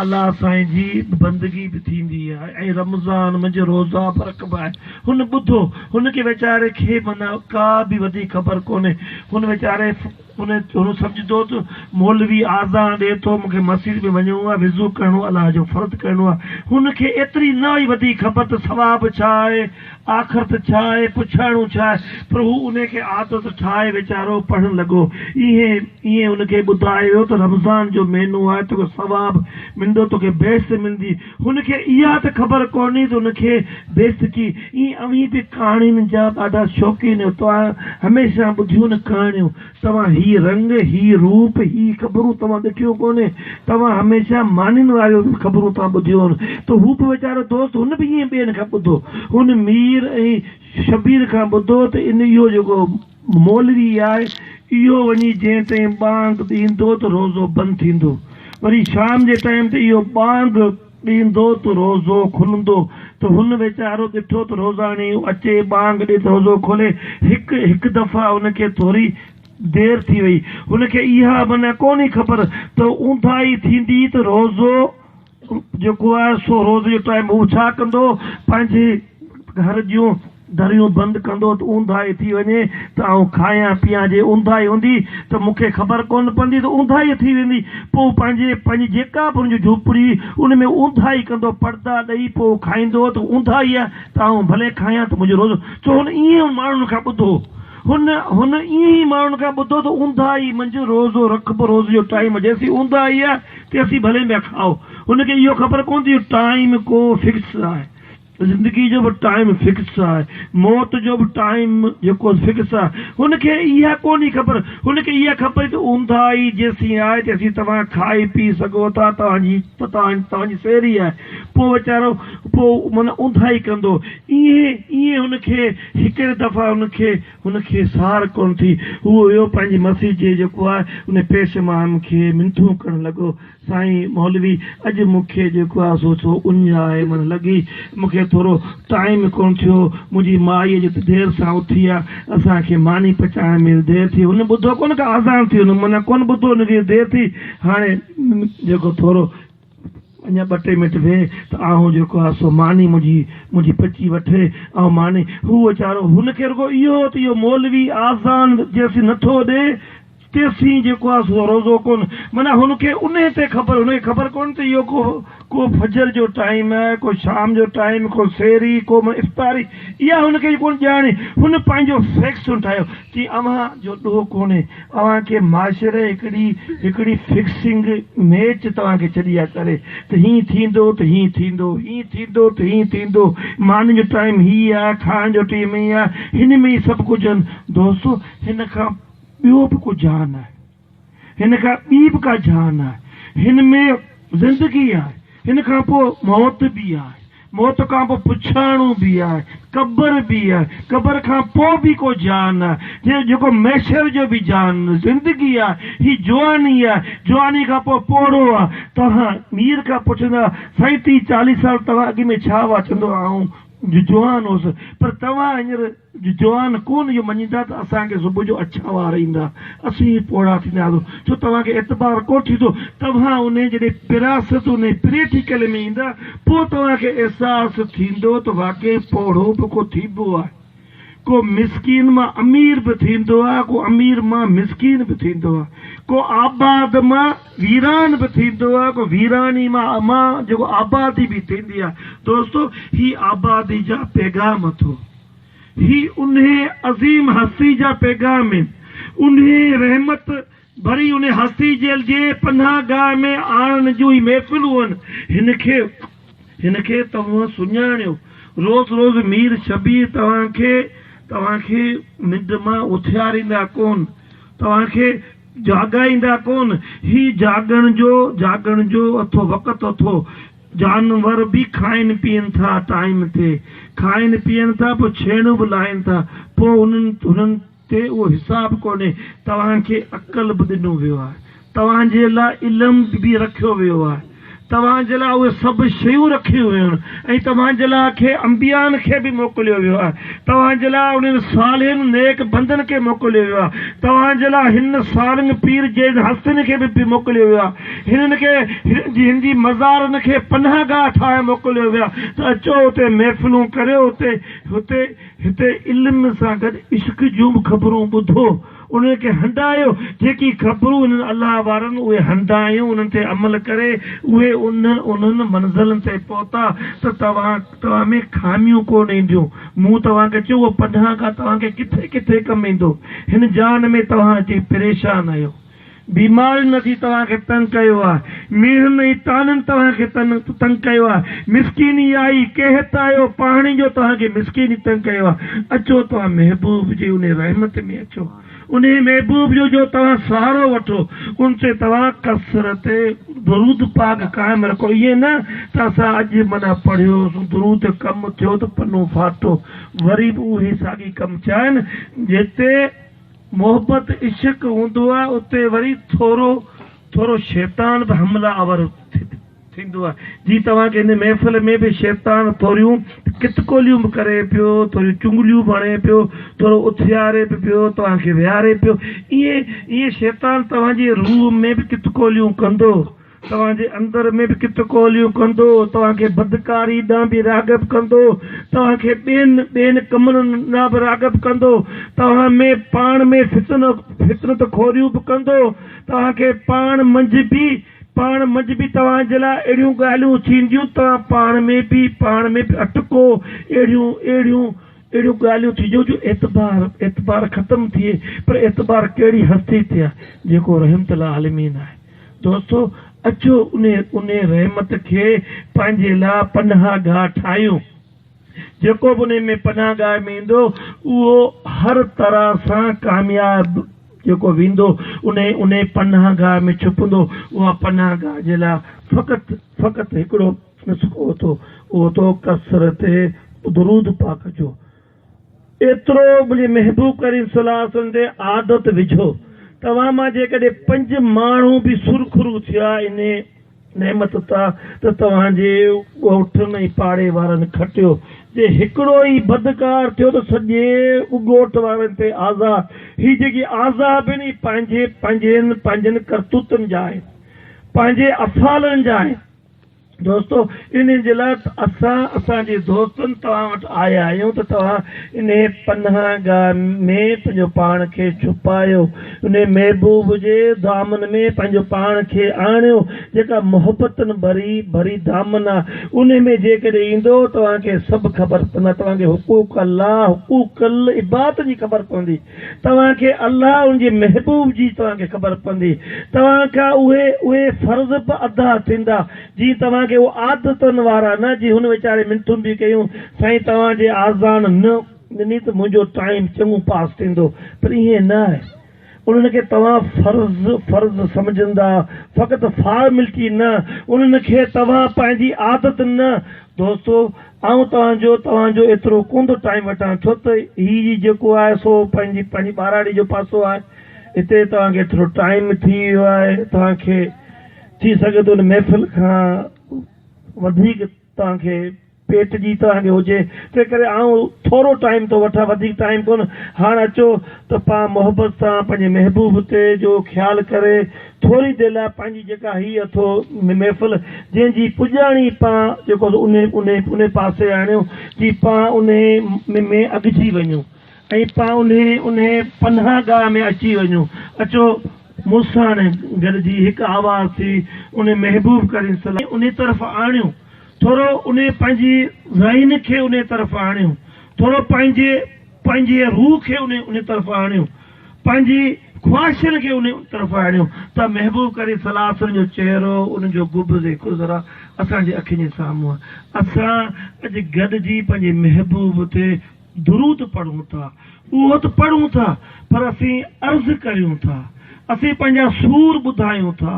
الله سائين جي بندگي به ٿيندي آهي ۽ رمضان منجهه روزا به رکبا آهن. هن ٻڌو هن کي ويچاري کي معنيٰ ڪا به وڌيڪ خبر ڪونهي. هن ويچاري هن هن سمجهندو ته مولوي آذان ڏئي ٿو مون کي مسجد ۾ وڃڻو آهي وضو ڪرڻو الله جو فرض ڪرڻو آهي. هن کي ايتري نه هئي وڌيڪ خبر ته ثواب ڇا آهي آخرت ڇا آهي پڇاڻو ڇا آهي پر هو انهي کي عادت ٺاهي ويچارو پڙهڻ لڳو. ايئن ايئن هن کي ٻڌايو ويو ته رمضان جو مهينو آهي توکي ثواب ملندو توکي بهشت ملندي. هن کي اها ته خبر ڪونهي ته هن کي بهشت ڪي. ايئن اوهين به ڪهاڻين جا ڏاڍا شوقين آهيو. توهان هميشه ٻڌيون نه ڪهاڻيون. توهان هي رنگ، هي روپ، هي خبرون توهان ڏٺيون ڪونهي. توهان هميشه مانين واريون خبرون توهان ٻڌيون آهن. ته هو به ويچارو دوست هن به ائين ٻين کان ٻڌو. هن مير ۽ شبير کان ٻڌو ته ان اهو جيڪو مولوي آهي اهو وڃي جنهن تائين ٻانگ ڏيندو ته روزو بند ٿيندو. وري شام جي ٽائيم تي اهو ٻانگ ڏيندو ته روزو کلندو ته هن ويچارو ڏٺو ته روزاڻي اچي ٻانگ ڏي ته روزو کولي. هڪ هڪ دفعا هن کي ٿوري دير ٿي وئي. هن کي اها معنيٰ ڪونهي خبر ته اونداهي ٿيندي ته روزو جيڪو آهي سو روزي جو ٽائيم هو ڇا ڪندو پنهنجي گهر جون دريون بند ڪندو ته اونداهي ٿي وڃي ته آئون کايان پيان جي اونداهي هوندي ته مون کي خبر ڪونه پوندي ته اونداهي ٿي ويندي پوء پنهنجي پنهنجي جيڪا به هن جي جهوپڙي ان ۾ اونداهي ڪندو پردا ڏئي پوء کائيندو ته اونداهي آهي ته آئون ڀلي کايان ته منهنجو روزو ڇو هن ائين ماڻهن کان ٻڌو هن هن ائين ئي ماڻهن کان ٻڌو ته اونداهي منجهه روزو رکبو روزي جو ٽائيم جيسين اونداهي آهي تيسين ڀلي پيا کائو. هن کي اهو خبر ڪونه ته اهو ٽائيم ڪو فڪس آهي. زندگي جو به ٽائيم فڪس آهي. موت جو به ٽائيم جيڪو فڪس آهي. هن کي اها ڪونهي خبر. هن کي اها خبر ته اونداهي جيسين آهي تيسين توهان کائي پي سگهو ٿا. توهان جي توهان جي سيري آهي. پوء ويچارو پوء معنيٰ اونداهي ڪندو. ائين ائين هن کي هڪڙي دفعا هن کي هن کي سار ڪونه ٿي. هو ويو پنهنجي مسجد جي جيڪو آهي ان پيش امام کي منٿون ڪرڻ لڳو. سائين مولوي اڄ مون کي جيڪو آهي سو ٿو اڃ آهي من لڳي مون کي ٿورو ٽائيم ڪونه ٿيو منهنجي مائي اڄ دير سان اٿي آهي اسان کي ماني پچائڻ ۾ دير ٿي هن ٻڌو ڪونه ڪا آذان ٿي هن معنيٰ ڪونه ٻڌو هن کي دير ٿي هاڻي جيڪو ٿورو اڃا ٻه ٽي منٽ ويهه ته آئون جيڪو آهي سو ماني منهنجي منهنجي پچي وٺي آئون ماني هو ويچارو هن کي رڳو اهو هو ته اهو مولوي آذان جيسين نٿو ڏي تيسين جيڪو آهي سو روزو ڪونه معنيٰ هن کي انهي تي خبر هن کي خبر ڪونه ته اهو ڪو ڪو فجر جو ٽائيم آهي ڪو شام جو ٽائيم ڪو سحري ڪو افطاري اها هن کي ڪونه ڄاڻي هن پنهنجو فيڪسون ٺاهيو چي اوهان جو ڏوهه ڪونهي اوهان کي معاشري هڪڙي هڪڙي فڪسنگ ميچ توهان کي ڇڏي آ ڪري ته هين ٿيندو ته هين ٿيندو هين ٿيندو ته هين ٿيندو ماني جو ٽائيم هي آ کائڻ جو ٽيم هي آ هن ۾ ئي سڀ ڪجهه آهن دوستو هن کان ٻيو به ڪو جهان آهي هن کان ٻي به ڪا جهان آهي هن ۾ زندگي آهي هن کان پوء موت به آهي موت کان پوء پڇاڻو به آهي، قبر به آهي، قبر کان پوء به ڪو جهان آهي، جيڪو محشر جو به جهان، زندگي آهي، هي جواني آهي، جواني کان پوء پوڙهو آهي. توهان مير کان پڇندا، سائين ٽيهه چاليهه سال توهان اڳ ۾ ڇا هئا؟ چوندو آئون جوان هوس، پر توهان هينئر جوان ڪونه اهو مڃيندا ته اسان کي صبح جو اڇا وار ايندا، اسين ئي پوڙها ٿينداسون، ڇو توهان کي اعتبار ڪونه ٿيندو، توهان انهي جڏهن پراست انهي پريٽيڪل ۾ ايندا پوء توهان کي احساس ٿيندو ته واقعي پوڙهو به ڪو ٿيبو آهي، ڪو مسڪين مان امير به ٿيندو آهي، ڪو امير مان مسڪين به ٿيندو آهي، ڪو آباد مان ويران به ٿيندو آهي، ڪو ويراني مان مان جيڪو آبادي به ٿيندي آهي. دوستو هي آبادي جا پيغام اٿو. هي انهي عظيم هستي جا پيغام آهن. انهي رحمت ڀري انهي هستي جي جي پناهه گاهه ۾ آڻڻ جون هي محفلون آهن. هن کي هن کي توهان سڃاڻيو. روز روز مير شبير توهان کي توهان کي ننڊ مان اٿياريندا ڪونه. توهان کي جاڳائيندا ڪونه. هي جاڳڻ جو جاڳڻ جو اٿو وقت اٿو. جانور به کائن پيئن ٿا ٽائيم تي کائن پيئن ٿا پوء ڇيڻون به لاهين ٿا پوء انهن هنن تي اهو حساب ڪونهي توهان کي عقل به ڏنو ويو آهي توهان جي لاء علم به رکيو ويو آهي توهان جي لاء اهي سڀ شيون رکيون ويون آهن ۽ توهان جي لاء کي انبيائن کي به موڪليو ويو آهي توهان جي لاء انهن صالحن نيڪ بندن کي موڪليو ويو آهي توهان جي لاء هن سارنگ پير جهڙين هستين کي به موڪليو ويو آهي هنن کي هن جي مزارن کي پناهه گاهه ٺاهي موڪليو ويو آهي ته اچو اتي محفلون ڪريو اتي هتي هتي علم سان گڏ عشق جون به خبرون ٻڌو انهن کي هنڊايو، جيڪي خبرون انهن الله وارن اهي هنڊايون، انهن تي عمل ڪري اهي انهن انهن منزلن تي پهتا ته توهان توهان ۾ خاميون ڪونه اينديون. مون توهان کي چيو اهو پناهه گاهه توهان کي ڪٿي ڪٿي ڪم ايندو. هن جهان ۾ توهان اچي پريشان آهيو. بيمارين اچي توهان کي تنگ ڪيو آهي. مينهن ۽ طعنن توهان کي تنگ ڪيو آهي. مسڪيني آئي، قحط آيو، پاڻي جو توهان کي مسڪيني تنگ ڪيو آهي. اچو توهان محبوب جي انهي رحمت ۾ اچو. انهي محبوب جو جو توهان سهارو وٺو، ان تي توهان ڪثرت درود پاڪ قائم رکو. ائين نه ته اسان اڄ معنيٰ پڙهيوسون درود ڪم ٿيو ته پنو ڦاٽو، وري به اهي ساڳي ڪم ٿيا آهن. جتي محبت عشق هوندو آهي اتي وري ٿورو ٿورو شيطان به حمله آور ٿيندو آهي جي توهان کي هن محفل ۾ به شيطان ٿوريون ڪتڪوليون به ڪري پيو ٿوريون چنگليون به هڻي پيو ٿورو اٿياري به پيو توهان کي ويهاري پيو ائين ائين شيطان توهان جي روح ۾ به ڪتڪوليون ڪندو توهان جي اندر ۾ به ڪت ڪوليون ڪندو، توهان کي بدڪاري ڏانهن به راغب ڪندو، توهان کي ٻين ٻين ڪمن ڏانهن به راغب ڪندو، توهان ۾ پاڻ ۾ فتنو فتنت خوريون به ڪندو، توهان کي پاڻ منجهه به پاڻ منجهه به توهان جي لاء اهڙيون ڳالهيون ٿينديون، توهان پاڻ ۾ به پاڻ ۾ به اٽڪو، اهڙيون اهڙيون اهڙيون ڳالهيون ٿينديون جو اعتبار اعتبار ختم ٿئي، پر اعتبار ڪهڙي هستي تي آهي، جيڪو رحمت للعالمين آهي. دوستو اچو انهي انهي رحمت کي پنهنجي لاء پناهه گاهه ٺاهيون. جيڪو به انهي ۾ پناهه گاهه ۾ ايندو اهو هر طرح سان ڪامياب جيڪو ويندو انهي انهي پناهه گاهه ۾ ڇپندو اها پناهه گاهه جي لاء فقط فقط هڪڙو نسخو اٿو اهو اٿو ڪثرت درود پاڪ جو. ايترو منهنجي محبوب ڪريم صلي الله عليه وسلم تي عادت وجهو. توهان مان جيڪڏهن پنج ماڻهو به سرخرو ٿيا انهي. نعمت تان ته توهان جي ڳوٺن ۽ پاڙي وارن کٽيو. جي هڪڙو ئي بدڪار ٿيو ته سڄي ڳوٺ وارن تي عذاب. هي جيڪي عذاب آهن اهي پنهنجي پنهنجين پنهنجن ڪرتوتن جا آهن. پنهنجي افعالن جا آهن. دوستو انهي جي لاء ته اسان اسان جي دوستن توهان وٽ آيا آهيون ته توهان انهي پناهه گاهه ۾ پنهنجو پاڻ کي ڇپايو انهي محبوب جي دامن ۾ پنهنجو پاڻ کي آڻيو جيڪا محبتن ڀري ڀري دامن آ انهي ۾ جيڪڏهن ايندو توهان کي سڀ خبر پوندا توهان کي حقوق الله حقوق العباد جي خبر پوندي توهان کي الله ان جي محبوب جي توهان کي خبر پوندي. توهان کان اهي اهي فرض به ادا ٿيندا جي توهان کي اهو عادتن وارا نه جي هن ويچاري منٿون به ڪيون سائين توهان جي آذان نه ڏني ته منهنجو ٽائيم چڱو پاس ٿيندو پر ائين نه آهي انهن کي توهان فرض فرض سمجهندا فقط فارملٽي نه انهن کي توهان پنهنجي عادت نه دوستو آئون توهان جو توهان جو ايترو ڪونه ٿو ٽائيم وٺان ڇو ته هي جيڪو آهي سو پنهنجي پنهنجي ٻهراڙي جو پاسو آهي هتي توهان کي ٿورو ٽائيم ٿي ويو آهي توهان کي ٿي سگهي ٿو ان محفل کان وڌيڪ توهان کي پيٽ جي توهان کي هجي تنهن ڪري آئون ٿورو ٽائيم ٿو وٺان وڌيڪ ٽائيم ڪونه هاڻ اچو ته پان محبت سان پنهنجي محبوب تي جو خيال ڪري ٿوري دير لاء پنهنجي جيڪا هي اٿو محفل جنهن جي پڄاڻي پان جيڪو سو انهي انهي انهي پاسي آڻيو جي پان انهي ۾ اڳجي وڃون ۽ پان انهي انهي پناهه گاهه ۾ اچي وڃون اچو مون ساڻ گڏجي هڪ آواز ٿي انهي محبوب ڪريم صلي انهي طرف آڻيو ٿورو انهي پنهنجي ذهن کي انهي طرف آڻيو ٿورو پنهنجي پنهنجي روح کي انهي انهي طرف آڻيو پنهنجي خواهشن کي انهي طرف آڻيو ته محبوب ڪريم صلي الله عليه وسلم جو چهرو ان جو گنبذ خضرا اسان جي اکين جي سامهون آهي. اسان اڄ گڏجي پنهنجي محبوب تي درود پڙهون ٿا، اهو ته پڙهون ٿا پر اسين عرض ڪريون ٿا، اسين پنهنجا سور ٻڌايون ٿا،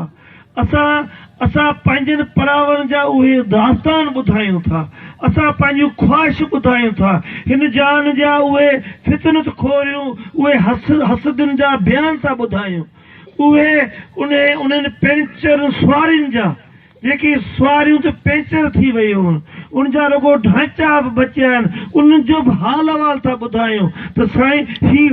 اسان اسان پنهنجن پراون جا اهي داستان ٻڌايون ٿا، اسان پنهنجون خواهشون ٻڌايون ٿا، هن جهان جا اهي فتنت خوريون، اهي حسدين جا بيان ٿا ٻڌايون، اهي انهي انهن پينچر سوارين جا، جيڪي سواريون ته پينچر ٿي ويون، ان جا رڳو ڍانچا به بچيا آهن، انهن جو به حال احوال ٿا ٻڌايون ته سائين هي.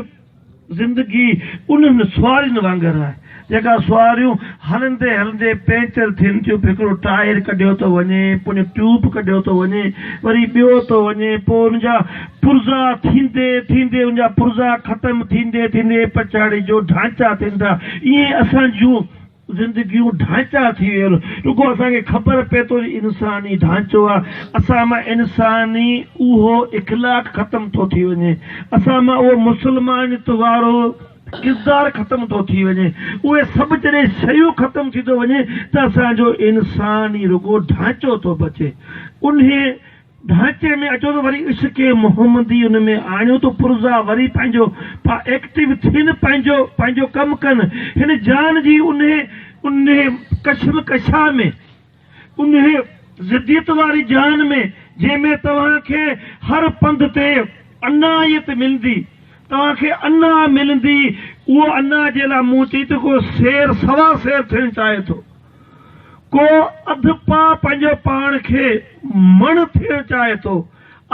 زندگي انهن سوارين وانگر آهي، جيڪا سواريون هلندي هلندي پينچر ٿين ٿيون، هڪڙو ٽائر ڪڍيو ٿو وڃي، پوء ٽيوب ڪڍيو ٿو وڃي، وري ٻيو ٿو وڃي، پوء ان جا پرزا ٿيندي ٿيندي ان جا پرزا ختم ٿيندي ٿيندي پڇاڙي جو ڍانچا ٿين ٿا. ائين اسان جون زندگيون ڍانچا ٿي ويل رڳو اسان کي خبر پئي ٿو انساني ڍانچو آ اسان مان انساني اهو اخلاق ختم ٿو ٿي وڃي اسان مان اهو مسلمانيت وارو ڪردار ختم ٿو ٿي وڃي اهي سڀ جڏهن شيون ختم ٿي ٿو وڃي ته اسان جو انساني رڳو ڍانچو ٿو بچي انهي ڍانچي ۾ اچو ته وري عشق محمدي ان ۾ آڻيو ته پرزا وري پنهنجو پا ايڪٽو ٿين پنهنجو پنهنجو ڪم ڪن هن جان جي انهي انهي ڪشمڪشا ۾ انهي ضديت واري جان ۾ جنهن ۾ توهان کي هر پنڌ تي عنايت ملندي توهان کي انا ملندي اهو انا جي لاء مون چئي ته ڪو سير سوا سير ٿيڻ چاهي ٿو. ڪو اڌ پاء پنهنجو پاڻ کي مڻ ٿيڻ چاهي ٿو.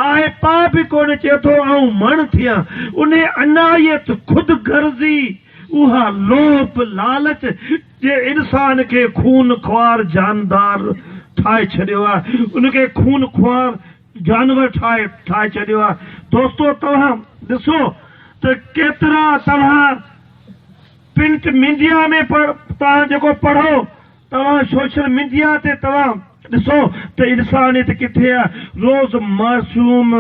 آهي پاء به ڪونه چئي ٿو آئون مڻ ٿيان. انهي عنائيت، خود غرضي، اها لوڀ، لالچ جي انسان کي خون خوار جاندار ٺاهي ڇڏيو آهي. ان کي خون خوار جانور ٺاهي ٺاهي ڇڏيو آهي. دوستو توهان ڏسو ته ڪيترا توهان. پرنٽ ميڊيا ۾ توهان جيڪو پڙهو توهان سوشل ميڊيا تي توهان ڏسو ته انسانيت ڪٿي آهي روز معصوم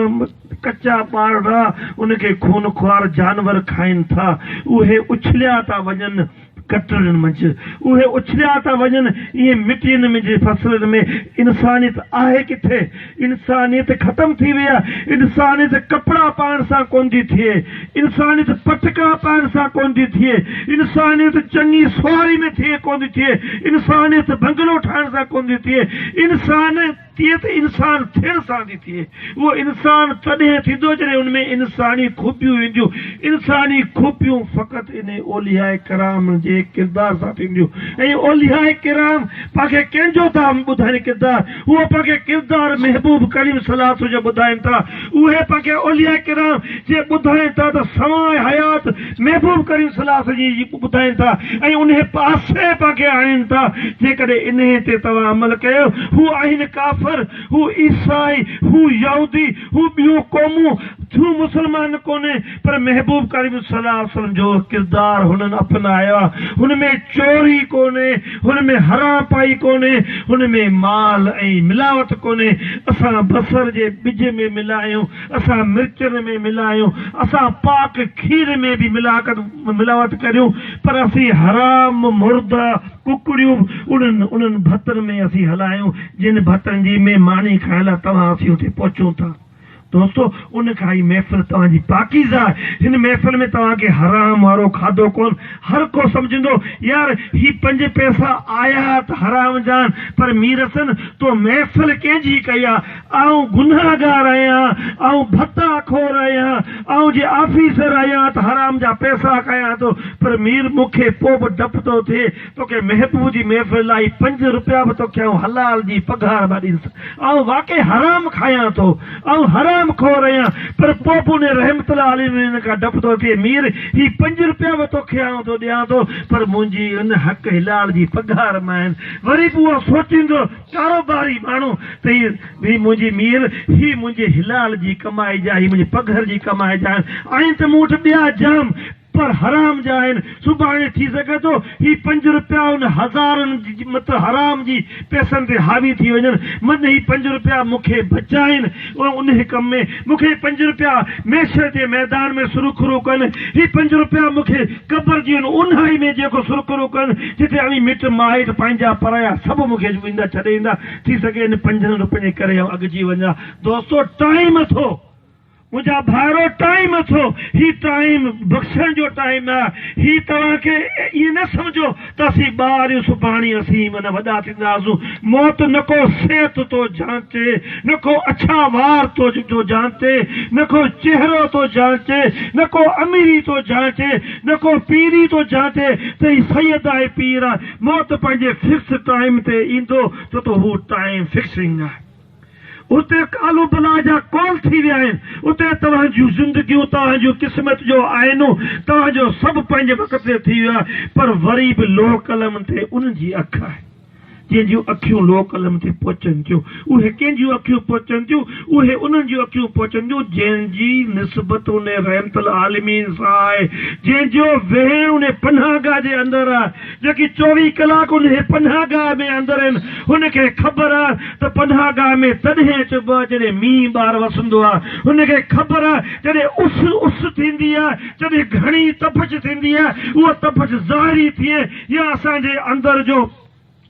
ڪچا ٻارڙا ان کي خون خوار جانور کائن ٿا اهي اڇليا ٿا وڃن گٽرن منجهه اهي اڇليا ٿا وڃن ائين مٽين منجهه فصلن ۾ انسانيت آهي ڪٿي انسانيت ختم ٿي وئي آهي، انسانيت ڪپڙا پائڻ سان ڪونه ٿي ٿئي، انسانيت پٽڪا پائڻ سان ڪونه ٿي ٿئي، انسانيت چڱي سواري ۾ ٿئي ڪونه ٿي ٿئي، انسانيت بنگلو ٺاهڻ سان ڪونه ٿي ٿئي، انسان. تيئن ته انسان ٿيڻ سان ٿي ٿئي. اهو انسان تڏهن ٿيندو جڏهن ان ۾ انساني خوبيون اينديون. انساني خوبيون فقط انهي اولياء ڪرام جي ڪردار سان ٿينديون ۽ اولياء ڪرام پاڻ کي ڪنهن جو ٿا ٻڌائين ڪردار؟ اهو پاڻ کي ڪردار محبوب ڪريم صلي الله عليه وسلم جو ٻڌائين ٿا. اهي پاڻ کي اولياء ڪرام جي ٻڌائين ٿا ته سواء حيات محبوب ڪريم صلي الله عليه وسلم جي ٻڌائين ٿا ۽ انهي پاسي پاڻ کي آڻين ٿا. جيڪڏهن انهي تي توهان عمل ڪيو، هو آهن ڪافر، هو عيسائي، هو يهودي، هو ٻيون قومون ٿيون مسلمان ڪونهي پر محبوب ڪريم صلي الله عليه وسلم جو ڪردار هنن اپنايو آهي. هن ۾ چوري ڪونهي، هن ۾ حرام پائي ڪونهي، هن ۾ مال ۽ ملاوت ڪونهي. اسان بصر جي ٻج ۾ ملايون، اسان مرچن ۾ ملايون، اسان پاڪ کير ۾ به ملاوت ڪريون پر اسين حرام مرده ڪڪڙيون انهن انهن ڀتن ۾ اسين هلايون جن ڀتن جي ۾ ماني کائڻ لاء توهان اسين اتي پهچون ٿا. دوستو ان کان هي محفل توهان جي پاڪيزه آهي. هن محفل ۾ توهان کي حرام وارو کاڌو ڪونه. هر ڪو سمجهندو يار هي پنج پئسا آيا ته حرام جان پر مير حسن تو محفل ڪنهن جي ڪئي آ. آئون گنهگار آهيان، آئون ڀتا خور آهيان، آئون جي آفيسر آهيان ته حرام جا پئسا کايان ٿو پر مير مون کي پوء به ڊپ ٿو ٿئي توکي محبوب جي محفل لاء پنج رپيا به توکي آئون حلال جي پگهار مان ڏيندس. آئون واقعي حرام کايان ٿو، آئون حرام خور آهيان پر پوء به انهي رحمت الله عليه کان ڊپ ٿو ٿئي مير هي پنج رپيا به توکي آئون ٿو ڏيان ٿو پر منهنجي ان حق حلال جي پگهار مان آهن. وري به اهو سوچيندو ڪاروباري ماڻهو ته هي هي منهنجي مير، هي منهنجي حلال جي ڪمائي جا، هي منهنجي پگهر جي ڪمائي جا آهن. آهن ته مون وٽ ٻيا جام پر حرام جا آهن. سڀاڻي ٿي سگهي ٿو هي پنج رپيا ان هزارن جي مت حرام جي پئسن تي حاوي ٿي وڃن. من هي پنج رپيا مون کي بچائين انهي ڪم ۾. مون کي هي پنج رپيا محشر جي ميدان ۾ سرخرو ڪن. هي پنج رپيا مون کي قبر جي ان اونهائي ۾ جيڪو سرخرو ڪن، جتي اوهين مٽ مائٽ، پنهنجا پرايا سڀ مون کي ويندا ڇڏي ايندا. ٿي سگهي ان پنجن روپين جي ڪري آئون اڳجي وڃان. دوستو ٽائيم اٿو. منهنجا ڀائرو ٽائيم اٿو. هي ٽائيم بخشڻ جو ٽائيم آهي. هي توهان کي ائين نه سمجهو ته اسين ٻار آهيون سڀاڻي اسين معنيٰ وڏا ٿينداسون. موت نه ڪو صحت ٿو جانچي، نه ڪو اڇا وار ٿو جو جانچي، نه ڪو چهرو ٿو جانچي، نه ڪو اميري ٿو جانچي، نه ڪو پيري ٿو جانچي ته هي سيد آهي پير آهي. موت پنهنجي فڪس ٽائيم تي ايندو ڇو ته هو ٽائيم فڪسنگ آهي. اتي قالو بلا جا قول ٿي ويا آهن. اتي توهان جون زندگيون، توهان جون قسمت جو آئينو، توهان جو سڀ پنهنجي وقت تي ٿي ويو آهي پر وري به لوح قلم تي انهن جي اک آهي. جنهن جون اکيون لوح قلم تي پهچن ٿيون. اهي ڪنهن جون اکيون پهچن ٿيون؟ اهي انهن جون اکيون پهچن ٿيون جنهن جي نسبت ان رحمت العالمين سان آهي، جنهن جو ويهڻ ان پناهگاهه جي اندر آهي، جيڪي چوويهه ڪلاڪ انهي پناهگاهه ۾ اندر آهن، هن کي خبر آهي ته پناهگاهه ۾ تڏهن اچبو آهي جڏهن مينهن ٻار وسندو آهي، هن کي خبر آهي جڏهن اس اس ٿيندي آهي، جڏهن گهڻي تپش ٿيندي آهي، اها تپش ظاهري ٿئي يا اسان جي اندر جو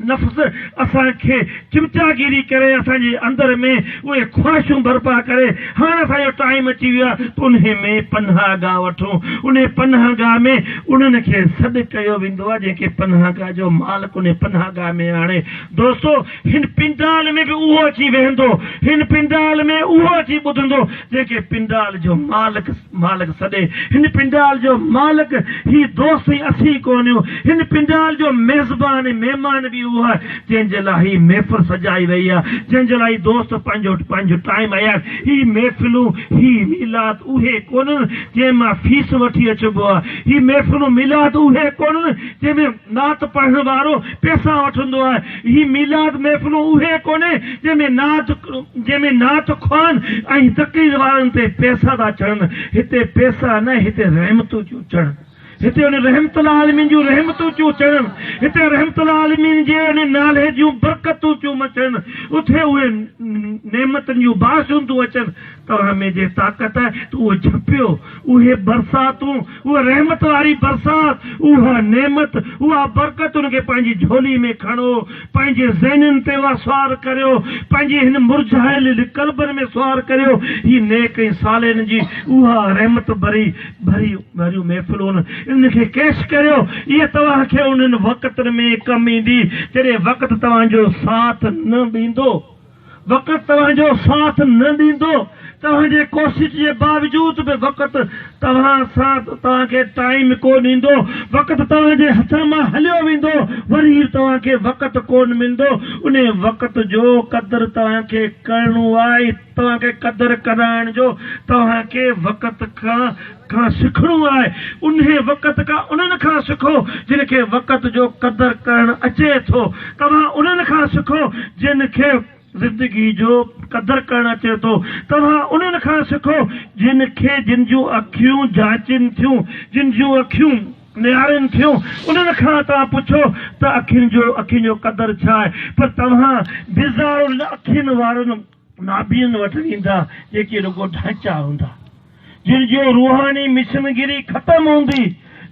نفس اسان کي چمچاگيري ڪري اسان جي اندر ۾ اهي خواهشون برپا ڪري هاڻ اسان جو ٽائيم اچي ويو آهي ته انهي ۾ پناهه گاهه وٺون انهي پناهه گاهه ۾ انهن کي سڏ ڪيو ويندو آهي جنهن کي پناهه گاهه جو مالڪ انهي پناهه گاهه ۾ آڻي دوستو هن پنڊال ۾ به اهو اچي ويهندو هن پنڊال ۾ اهو اچي ٻڌندو جنهن کي پنڊال جو مالڪ مالڪ سڏي. هن پنڊال جو مالڪ هي دوست ۽ اسين ڪونهيون. هن پنڊال جو ميزبان ۽ مهمان به اهو آهي، جنهن جي لاء هي محفل سجائي وئي آهي، جنهن جي لاء هي دوست پنهنجو پنهنجو ٽائيم آيا آهن. هي محفلون، هي ميلاد اهي ڪونهن، جنهن مان فيس وٺي اچبو آهي. هي محفلون ميلاد اهي ڪونهن، جنهن ۾ نعت پڙهڻ وارو پئسا وٺندو آهي. هي ميلاد محفلون اهي ڪونهي جنهن ۾ نعت جنهن ۾ نعت خوان ۽ تقرير وارن تي پئسا ٿا چڙهن هتي پئسا نه هتي رحمتون ٿيون چڙهن هتي ان رحمت العالمين جون رحمتون ٿيون چڙهن هتي رحمت العالمين جي ان نالي جون برڪتون ٿيون مچن اٿي اهي نعمتن جون بارشون ٿيون اچن توهان ۾ جي طاقت آهي ته اهو جهپيو، اهي برساتون، اها رحمت واري برسات، اها نعمت، اها برڪت ان کي پنهنجي جهولي ۾ کڻو، پنهنجي ذهنن تي اها سوار ڪريو، پنهنجي هن مرجهايل قلبن ۾ سوار ڪريو، هي نيڪ ۽ صالحن جي اها رحمت ڀري ڀري ڀريون محفلون انهن کي ڪيش ڪريو، اهي توهان کي انهن وقتن ۾ ڪم ايندي، جڏهن وقت توهان جو ساٿ نه ڏيندو. وقت توهان جو ساٿ نه ڏيندو. توهان جي ڪوشش جي باوجود به وقت توهان سان توهان کي ٽائيم ڪو ڏيندو. وقت توهان جي هٿن مان هليو ويندو. وري به توهان کي وقت ڪون ملندو. انهي وقت جو قدر توهان کي ڪرڻو آهي. توهان کي قدر ڪرائڻ جو توهان کي وقت کان کان سکڻو آهي. انهي وقت کان انهن کان سکو جن کي وقت جو قدر ڪرڻ اچي ٿو. توهان انهن کان سکو جن کي زندگي جو قدر ڪرڻ اچي ٿو. توهان انهن کان سکو جن کي جن جون اکيون جاچين ٿيون، جن جون اکيون نهارين ٿيون، انهن کان توهان پڇو ته اکين جو اکين جو قدر ڇا آهي؟ پر توهان بيزار انهن اکين وارن نابين وٽ ويندا جيڪي رڳو ڍانچا هوندا، جن جو روحاني مشنگري ختم هوندي،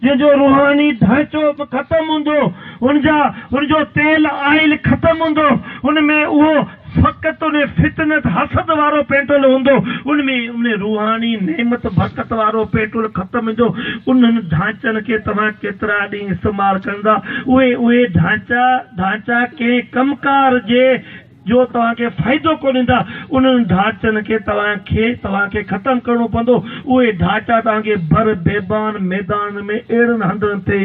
جن جو روحاني ڍانچو به ختم هوندو، هن جا هن جو تيل آئل ختم هوندو، هن ۾ اهو فقط ان فتنت حسد وارو پيٽرول هوندو، ان ۾ ان روحاني نعمت برڪت وارو پيٽرول ختم هوندو، انهن ڍانچن کي توهان ڪيترا ڏينهن استعمال ڪندا، اهي اهي ڍانچا ڍانچا ڪنهن ڪم ڪار جي جو توهان کي فائدو ڪونه ڏيندا، انهن ڍانچن کي توهان کي توهان کي ختم ڪرڻو پوندو، اهي ڍانچا توهان کي بر بيبان ميدان ۾ اهڙن هنڌن تي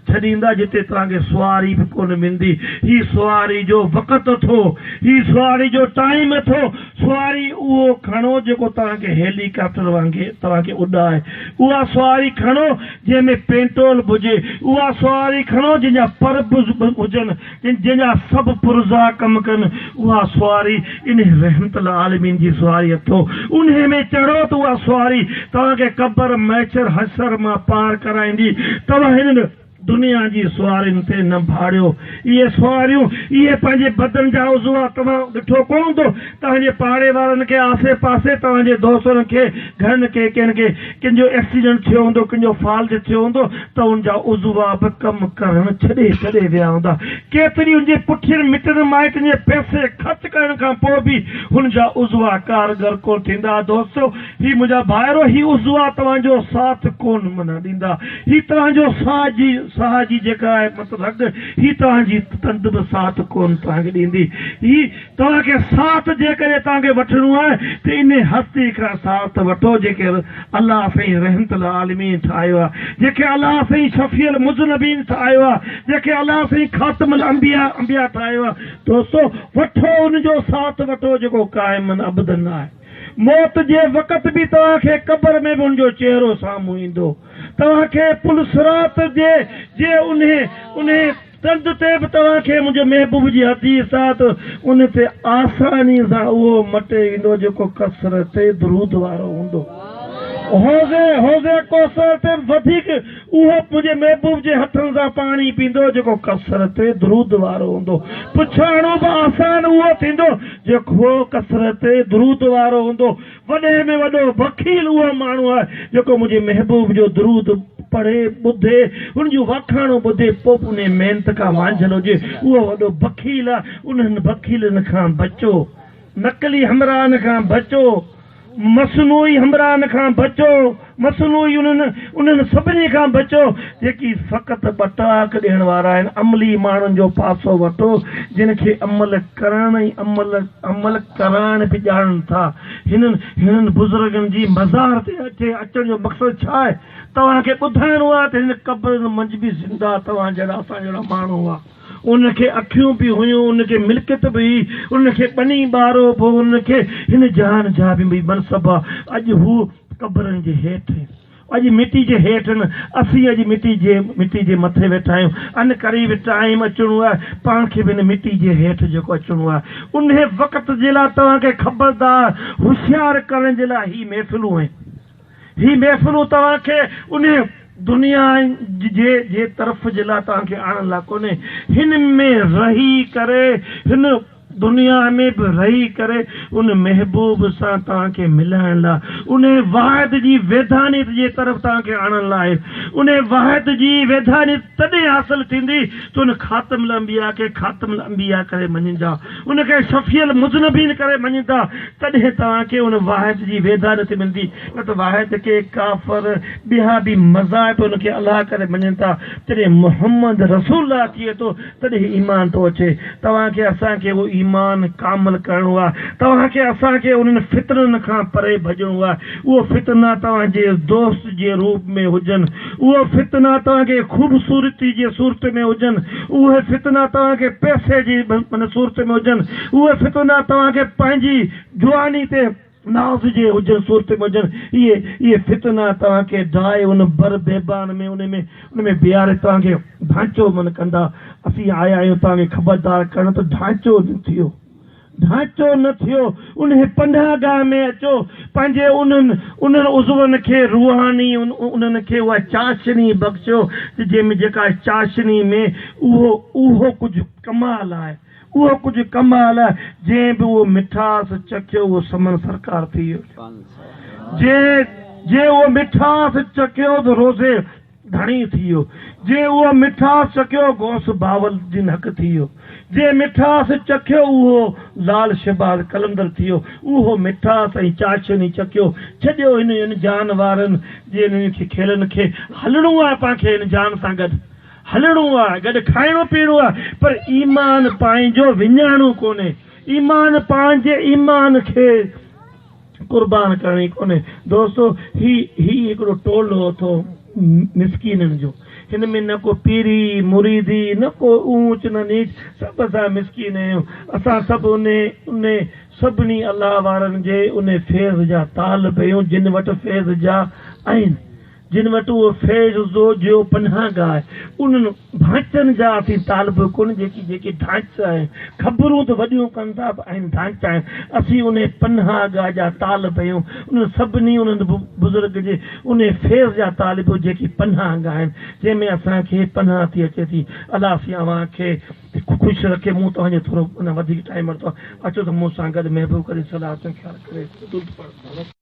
ڇڏيندا جتي توهان کي سواري به ڪونه ملندي، هي سواري جو وقت اٿو، هي سواري جو ٽائيم اٿو، سواري اهو کڻو جيڪو توهان کي هيلي ڪاپٽر وانگي توهان کي اڏائي، اها سواري کڻو جنهن ۾ پينٽول به هجي، اها سواري کڻو جنهن جا پر به هجن. جنهن جا سڀ پرزا ڪم ڪن، اها سواري انهي رحمت العالمين جي سواري اٿو، انهي ۾ چڙهو ته اها سواري توهان کي قبر، محشر، حشر مان پار ڪرائيندي. توهان هنن دنيا جي سوارين تي نه ڀاڙيو. اهي سواريون، اهي پنهنجي بدن جا عضوا توهان ڏٺو ڪونه هوندو. توهان جي پاڙي وارن کي، آسي پاسي توهان جي دوستن کي، گهڻن کي، ڪنهن کي، ڪنهن جو ايڪسيڊنٽ ٿيو هوندو، ڪنهن جو فالج ٿيو هوندو ته ان جا عضوا به ڪم ڪرڻ ڇڏي ڇڏي ويا هوندا. ڪيتري ان جي پٺين مٽن مائٽن جي پئسي خرچ ڪرڻ کان پوء به هن جا عضوا ڪارگر ڪونه ٿيندا. دوستو! هي منهنجا ڀائرو! هي عضوا توهان جو ساٿ ڪونه معنيٰ ڏيندا. هي توهان جو ساهه جي ساهه جي جيڪا آهي مطلب رڳ، هي توهان جي تند به ساٿ ڪونه توهان کي ڏيندي. هي. توهان کي ساٿ جيڪڏهن توهان کي وٺڻو آهي ته انهي هستي کان ساٿ وٺو جيڪي الله سائين رحمت العالمين ٺاهيو آهي، جنهن کي الله سائين شفيع المذنبين ٺاهيو آهي، جنهن کي الله سائين خاتم الانبياء انبياء ٺاهيو آهي. دوستو وٺو ان جو ساٿ وٺو جيڪو قائمن ابدن آهي. موت جي وقت به توهان کي قبر ۾ به ان جو چهرو سامهون ايندو. توهان کي پل صراط جي جي انهي انهي. تند تي به توهان کي منهنجي محبوب جي حديث آ ته ان تي آساني سان اهو مٽي ويندو جيڪو ڪثرت درود وارو هوندو. حوض حوض ڪوثر تي به وڌيڪ اهو منهنجي محبوب جي هٿن سان پاڻي پيندو جيڪو ڪثرت درود وارو هوندو. پڇاڻو به آسان اهو ٿيندو جيڪو ڪثرت درود وارو هوندو. وڏي ۾ وڏو بخيل اهو ماڻهو آهي جيڪو منهنجي محبوب جو درود پڙهي، ٻڌي، ان جون واکاڻون ٻڌي پوء به انهيء محنت کان وانجهيل هجي، اهو وڏو بخيل آهي. انهن بخيلن کان بچو، نقلي همراهن کان بچو، مصنوعي همراهن کان بچو، مصنوعي انهن انهن سڀني کان بچو جيڪي فقط ٻٽاڪ ڏيڻ وارا آهن. عملي ماڻهن جو پاسو وٺو جن کي عمل ڪرڻ ۽ عمل عمل ڪرائڻ به ڄاڻن ٿا. هنن هنن بزرگن جي مزار تي اچي اچڻ جو مقصد ڇا آهي؟ توهان کي ٻڌائڻو آهي ته هن قبرن منجهه به زنده توهان جهڙا اسان جهڙا ماڻهو هئا. انهن کي اکيون به هيون، انهن کي ملڪيت به هئي، انهن کي ٻني ٻارو به هو، انهن کي هن جهان جا به منصب هئا. اڄ هو قبرن جي هيٺ آهن، اڄ مٽي جي هيٺ آهن، اسين اڄ مٽي جي مٽي جي مٿي ويٺا آهيون. عنقريب ٽائيم اچڻو آهي، پاڻ کي به هن مٽي جي هيٺ جيڪو اچڻو آهي. انهي وقت جي لاء توهان کي خبردار، هوشيار ڪرڻ جي لاء هي محفلون آهن. هي محفلون توهان کي انهي دنيا جي جي طرف جي لاء توهان کي آڻڻ لاء ڪونهي. هن ۾ رهي ڪري هن دنيا ۾ به رهي ڪري ان محبوب سان توهان کي ملائڻ لاء، انهي واحد جي ويدانيت جي طرف توهان کي آڻڻ لاء آهي. انهي واحد جي ويدانيت تڏهن حاصل ٿيندي ته ان خاتم الانبياء کي خاتم الانبياء ڪري مڃيندا، ان کي شفيع المذنبين ڪري مڃيندا، تڏهن توهان کي ان واحد جي ويدانيت ملندي، نه ته واحد کي ڪافر ٻيا به مذاهب ان کي الله ڪري مڃين ٿا، تڏهن محمد رسول الله ٿئي ٿو، تڏهن ايمان ٿو اچي. توهان کي اسان کي اهو ايمان. ايمان ڪامل ڪرڻو آهي، توهان کي اسان کي انهن فتنن کان پري ڀڄڻو آهي. اهو فتنا توهان جي دوست جي روپ ۾ هجن، اهو فتنا توهان کي خوبصورتي جي صورت ۾ هجن، اهي فتنا توهان کي پئسي جي صورت ۾ هجن، اهي فتنا توهان کي پنهنجي جواني تي ناز جي هجن صورت ۾ هجن، اهي اهي فتنا توهان کي ڊاهي ان بر بيبان ۾ ان ۾ ان ۾ بيهاري توهان کي ڍانچو من ڪندا. اسين آيا آهيون توهان کي خبردار ڪرڻ ته ڍانچو نه ٿيو. ڍانچو نه ٿيو، انهي پناهه گاهه ۾ اچو، پنهنجي انهن انهن عضون کي روحاني انهن کي اها چاشني بخشيو جنهن ۾ جيڪا چاشني ۾ اهو اهو ڪجهه ڪمال آهي، اهو ڪجهه ڪمال آهي، جنهن به اهو مٺاس چکيو اهو سمن سرڪار ٿي ويو، جنهن جنهن اهو مٺاس چکيو ته روزي ڌڻي ٿي ويو، جنهن اهو مٺاس چکيو غوث بهاوالدين حق ٿي ويو، جنهن مٺاس چکيو اهو لال شهباز قلندر ٿي ويو، اهو مٺاس ۽ چاشني چکيو ڇڏيو هن هن جان وارن جي انهن کي کيلن کي هلڻو آهي پاڻ کي هن جان سان گڏ هلڻو آهي گڏ کائڻو پيئڻو آهي پر ايمان پنهنجو وڃائڻو ڪونهي ايمان پنهنجي ايمان کي قربان ڪرڻي ڪونهي دوستو هي هي هڪڙو ٽولو اٿو مسڪينن جو هن ۾ نه ڪو پيري مريدي نه ڪو اونچ نه نيچ سڀ اسان مسڪين آهيون اسان سڀ انهي انهي سڀني الله وارن جي انهي فيض جا طالب آهيون جن وٽ فيض جا آهن. جن وٽ اهو فيض جو پناهگاهه آهي، انهن ڍانچن جا اسين طالب ڪونه، جيڪي جيڪي ڍانچا آهن، خبرون ته وڏيون ڪن ٿا پر آهن ڍانچا آهن، اسين انهي پناهگاهه جا طالب آهيون، انهن سڀني انهن بزرگ جي انهي فيض جا طالب آهيون، جيڪي پناهگاهه آهن، جنهن ۾ اسان کي پناهه ٿي اچي ٿي. الله سائين اوهان کي خوش رکي. مون توهان جو ٿورو اڃا وڌيڪ ٽائيم ورتو آهي، اچو ته مون سان گڏ محبوب ڪريم صلعم خيال ڪري درود پڙهو.